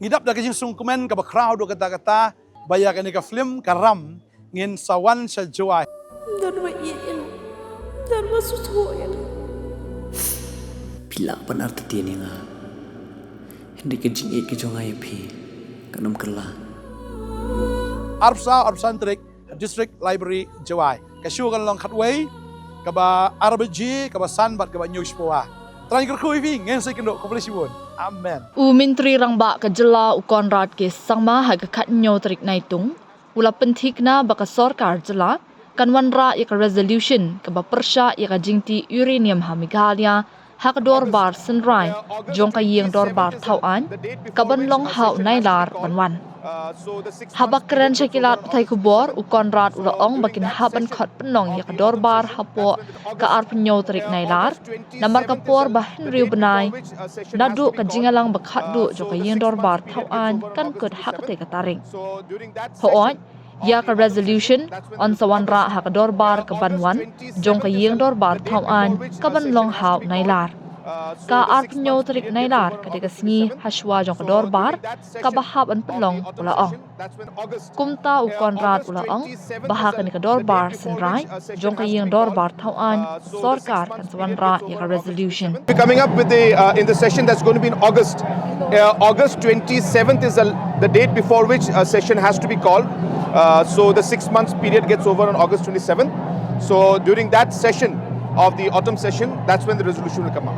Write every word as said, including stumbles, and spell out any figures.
Ngi dap da ka jingsngewkmen kaba khraw haduh katta katta ba ïa kane ka film Ka Ram ngin sa wan sha Jowai. Don ba ïeit ïa nga. Don ba sngewthuh ïa nga. Phi lah ban artatien ïa nga. Hynrei ka jingïeit ka jong nga ïa phi kan ym kylla. Arphew saw arphew san tarik, District Library Jowai. Ka show kan long khatwei, kaba ar baje, kaba san bad kaba hynñiew shapoh. Trai kyrkhu ïa phi, ngin sa ïakynduh, khublei shibun. Amen. U Myntri Rangbah ka jylla u Conrad K Sangma ha ka khathynñiew tarik Naitung u la pynthikna ba ka sorkar jylla kan wanrah ïa ka resolution kaba pyrshah ïa ka jingtih uranium ha Meghalaya ha ka dorbar synrai jong ka ïing dorbar thaw aiñ kaban long ha u Nailar ban wan. Haba kren sha ki lad pathai khubor, u Conrad u la ong ba kin hap ban khot pynlong ïa ka dorbar hapoh ka arphew hynñiew tarik Nailar, namar ka por ba hynriew bnai naduh ka jingïalang ba khatduh jong ka ïing dorbar thaw aiñ kan kut ha katei ka tarik. Hooid, ïa ka resolution yn sa wanrah ha ka dorbar kaban wan jong ka ïing dorbar thaw aiñ kaban long ha u Nailar. Ka arphew hynñiew tarik Nailar ka dei ka sngi hashwa jong ka dorbar kaba hap ban pynlong, u la ong. Kumta u Conrad u la ong ba ha kane ka dorbar synrai jong ka ïing dorbar thaw aiñ, sorkar kan sa wanrah ïa ka resolution. We're coming up with the, uh, in the session that's going to be in August. Uh, August twenty-seventh is the, the date before which a session has to be called. Uh, so the six months period gets over on August twenty-seventh. So during that session of the autumn session, that's when the resolution will come up.